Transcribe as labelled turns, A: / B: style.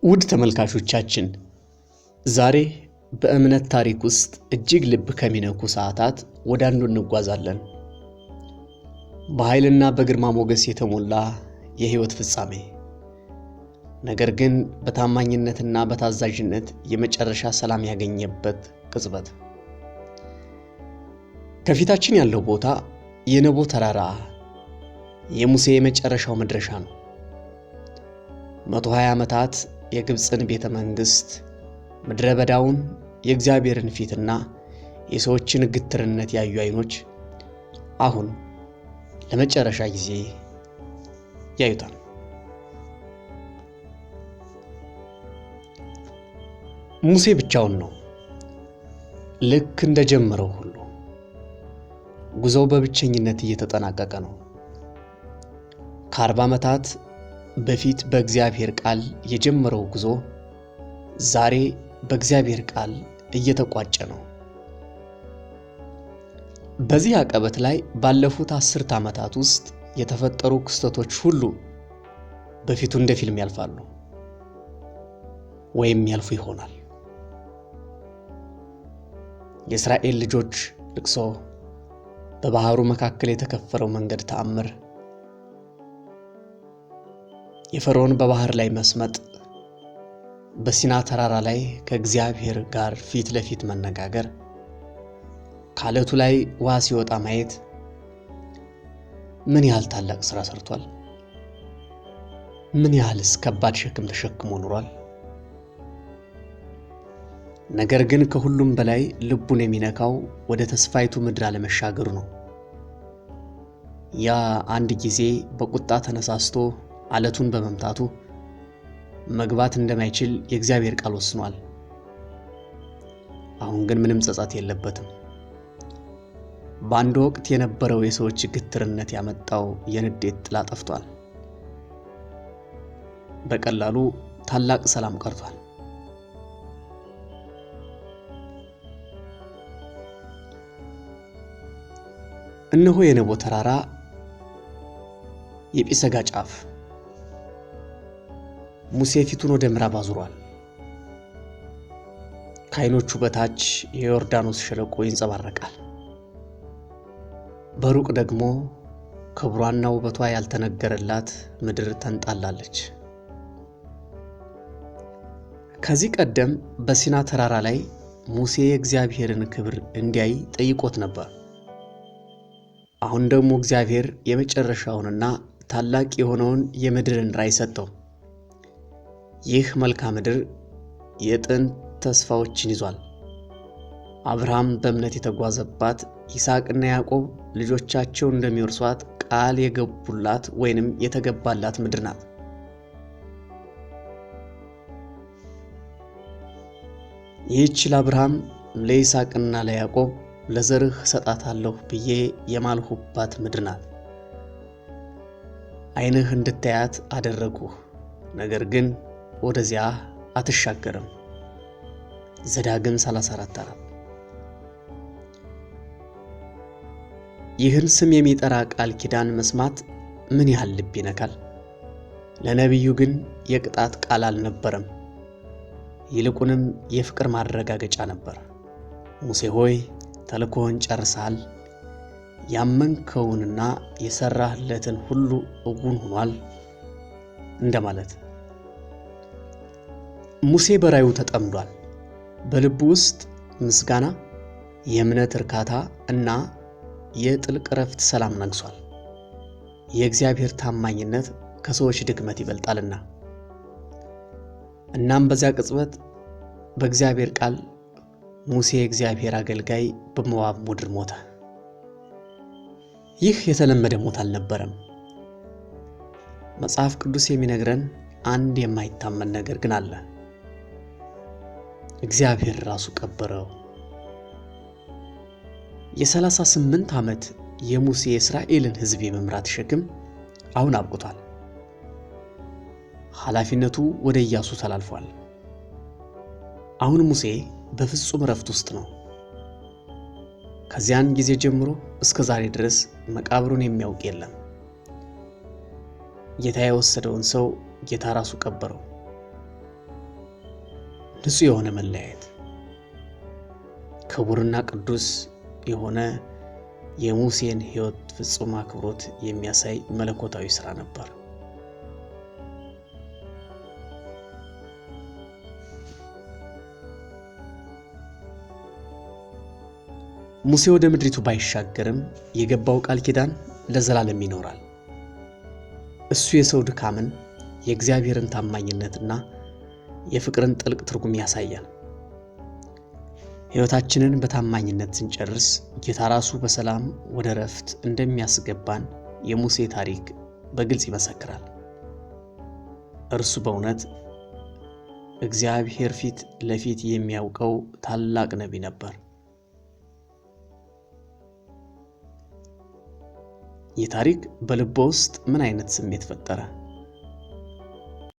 A: ውድ ተመልካቾቻችን፣ ዛሬ በእምነት ታሪክ ውስጥ እጅግ ልብ ከሚነኩ ሰዓታት ወደ አንዱ እንጓዛለን። በኃይልና በግርማ ሞገስ የተሞላ የሕይወት ፍጻሜ፣ ነገር ግን በታማኝነትና በታዛዥነት የመጨረሻ ሰላም ያገኘበት ቅጽበት። ከፊታችን ያለው ቦታ የነቦ ተራራ የሙሴ የመጨረሻው መድረሻ ነው። 120 ዓመታት የግብፅን ቤተ መንግሥት፣ ምድረ በዳውን፣ የእግዚአብሔርን ፊትና የሰዎችን ግትርነት ያዩ አይኖች አሁን ለመጨረሻ ጊዜ ያዩታል። ሙሴ ብቻውን ነው። ልክ እንደጀመረው ሁሉ ጉዞው በብቸኝነት እየተጠናቀቀ ነው። ከ40 ዓመታት በፊት በእግዚአብሔር ቃል የጀመረው ጉዞ ዛሬ በእግዚአብሔር ቃል እየተቋጨ ነው። በዚህ አቀበት ላይ ባለፉት 10 ዓመታት ውስጥ የተፈጠሩ ክስተቶች ሁሉ በፊቱ እንደ ፊልም ያልፋሉ ወይም ያልፉ ይሆናል። የእስራኤል ልጆች ልቅሶ፣ በባህሩ መካከል የተከፈለው መንገድ ተአምር፣ የፈርዖን በባህር ላይ መስመጥ፣ በሲና ተራራ ላይ ከእግዚአብሔር ጋር ፊት ለፊት መነጋገር፣ ከዓለቱ ላይ ውሃ ሲወጣ ማየት ምን ያህል ታላቅ ሥራ ሰርቷል? ምን ያህልስ ከባድ ሸክም ተሸክሞ ኑሯል? ነገር ግን ከሁሉም በላይ ልቡን የሚነካው ወደ ተስፋይቱ ምድር አለመሻገሩ ነው። ያ አንድ ጊዜ በቁጣ ተነሳስቶ ዓለቱን በመምታቱ መግባት እንደማይችል የእግዚአብሔር ቃል ወስኗል። አሁን ግን ምንም ጸጸት የለበትም። በአንድ ወቅት የነበረው የሰዎች ግትርነት ያመጣው የንዴት ጥላ ጠፍቷል። በቀላሉ ታላቅ ሰላም ቀርቷል። እነሆ የነቦ ተራራ የጲሰጋ ጫፍ። ሙሴ ፊቱን ወደ ምዕራብ አዙሯል። ከዓይኖቹ በታች የዮርዳኖስ ሸለቆ ይንጸባረቃል። በሩቅ ደግሞ ክብሯና ውበቷ ያልተነገረላት ምድር ተንጣላለች። ከዚህ ቀደም በሲና ተራራ ላይ ሙሴ የእግዚአብሔርን ክብር እንዲያይ ጠይቆት ነበር። አሁን ደግሞ እግዚአብሔር የመጨረሻውንና ታላቅ የሆነውን የምድርን ራእይ ሰጠው። ይህ መልክዓ ምድር የጥንት ተስፋዎችን ይዟል። አብርሃም በእምነት የተጓዘባት፣ ይስሐቅና ያዕቆብ ልጆቻቸው እንደሚወርሷት ቃል የገቡላት ወይንም የተገባላት ምድር ናት። ይህች ለአብርሃም፣ ለይስሐቅና ለያዕቆብ ለዘርህ እሰጣታለሁ ብዬ የማልሁባት ምድር ናት። ዓይንህ እንድታያት አደረግሁህ፣ ነገር ግን ወደዚያ አትሻገርም። ዘዳግም 34:4። ይህን ስም የሚጠራ ቃል ኪዳን መስማት ምን ያህል ልብ ይነካል! ለነቢዩ ግን የቅጣት ቃል አልነበረም፣ ይልቁንም የፍቅር ማረጋገጫ ነበር። ሙሴ ሆይ፣ ተልእኮህን ጨርሰሃል። ያመንከውንና የሠራህለትን ሁሉ እውን ሆኗል እንደማለት። ሙሴ በራእዩ ተጠምዷል። በልቡ ውስጥ ምስጋና፣ የእምነት እርካታ እና የጥልቅ እረፍት ሰላም ነግሷል። የእግዚአብሔር ታማኝነት ከሰዎች ድክመት ይበልጣልና። እናም በዚያ ቅጽበት በእግዚአብሔር ቃል ሙሴ የእግዚአብሔር አገልጋይ በሞዓብ ምድር ሞተ። ይህ የተለመደ ሞት አልነበረም። መጽሐፍ ቅዱስ የሚነግረን አንድ የማይታመን ነገር ግን አለ። እግዚአብሔር ራሱ ቀበረው። የ38 ዓመት የሙሴ የእስራኤልን ሕዝብ የመምራት ሸክም አሁን አብቅቷል። ኃላፊነቱ ወደ ኢያሱ ተላልፏል። አሁን ሙሴ በፍጹም እረፍት ውስጥ ነው። ከዚያን ጊዜ ጀምሮ እስከ ዛሬ ድረስ መቃብሩን የሚያውቅ የለም። ጌታ የወሰደውን ሰው ጌታ ራሱ ቀበረው። ንጹሕ የሆነ መለያየት፣ ክቡርና ቅዱስ የሆነ የሙሴን ሕይወት ፍጹም አክብሮት የሚያሳይ መለኮታዊ ሥራ ነበር። ሙሴ ወደ ምድሪቱ ባይሻገርም የገባው ቃል ኪዳን ለዘላለም ይኖራል። እሱ የሰው ድካምን፣ የእግዚአብሔርን ታማኝነትና የፍቅርን ጥልቅ ትርጉም ያሳያል። ሕይወታችንን በታማኝነት ስንጨርስ ጌታ ራሱ በሰላም ወደ ረፍት እንደሚያስገባን የሙሴ ታሪክ በግልጽ ይመሰክራል። እርሱ በእውነት እግዚአብሔር ፊት ለፊት የሚያውቀው ታላቅ ነቢይ ነበር። ይህ ታሪክ በልቦ ውስጥ ምን አይነት ስሜት ፈጠረ?